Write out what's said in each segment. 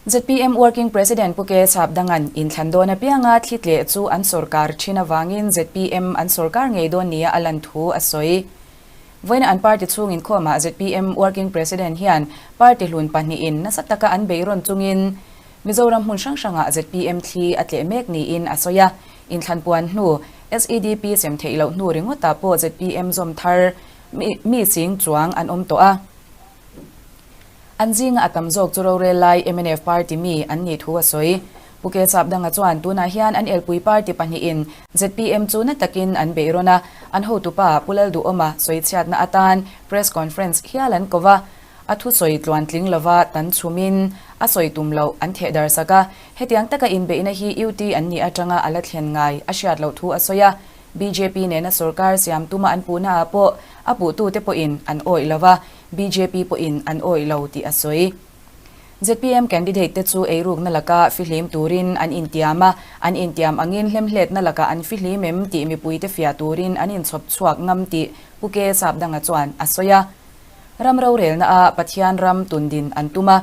ZPM Working President Pu Ke Chhapdanga'n inthlan dawn apianga thli tleh chu an sawrkar thin avangin zpm an sawrkar ngei dawn nia a lan thu a sawi. Vawiina an party chhung inkhawmah zpm Working President hian party hlun pahnihin nasa taka an beirawn chungin Mizoram hmun hrang hrangah zpm thli a tleh mek niin a sawi a. Inthlan puan hnu SEDP sem theih loh hnu ringawtah pawh zpm zawm thar mi ching chuang an awm tawh a. An zinga a tam zawk chu rorel lai mnf party mi an nih thu a sawi. Pu Ke Chapdanga chuan tunah hian an elpui party pahnihin zpm chu na takin an beih rawn a, an hotupa Pu Lalduhawma sawichhiatna atan press conference hial an ko va, a thusawi tluantling lova tan chhumin a sawi tum loh an theh dar sak a, hetiang taka inbeihna hi UT an nih atanga a la thlen ngai a hriat loh thu a sawi a. Bjp nena sorkar siam tuma an puhna ah pawh a puhtute pawhin an awih lo va, Bjp pawhin an awih lo tih a sawi. Zpm candidate te chu eirukna laka fihlim turin an intiam a, an intiam angin hlemhletna lakah an fihlim em tih mipuite fiah turin an inchhawp chhuak ngam tih Pu Ke Sapdanga chuan a sawi a. Ram rorelna ah Pathian ram tundin an tum a,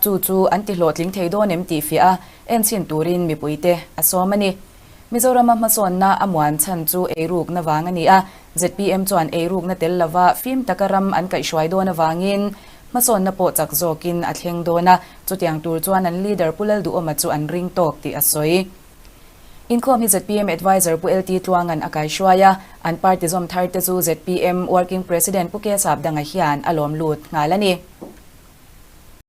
chu chu an ti hlawhtling thei dawn em tih fiah a enchhin turin mipuite a sawm a ni. Mizorama hmasawnna a muan chhan chu eirukna vang a ni a, zpm chuan eirukna tel lova fim taka ram an kaihhruai dawn avangin hmasawnna pawh chak zawkin a thleng dawn a, chutiang tur chuan an leader Pu Lalduhawma chu an ring tawk tih a sawi. Inkhawm hi zpm Adviser Pu LT Tluanga'n a kaihhruai a, an party zawm thar te chu zpm Working President Pu K Sapdanga hian a lawm lut nghal a ni.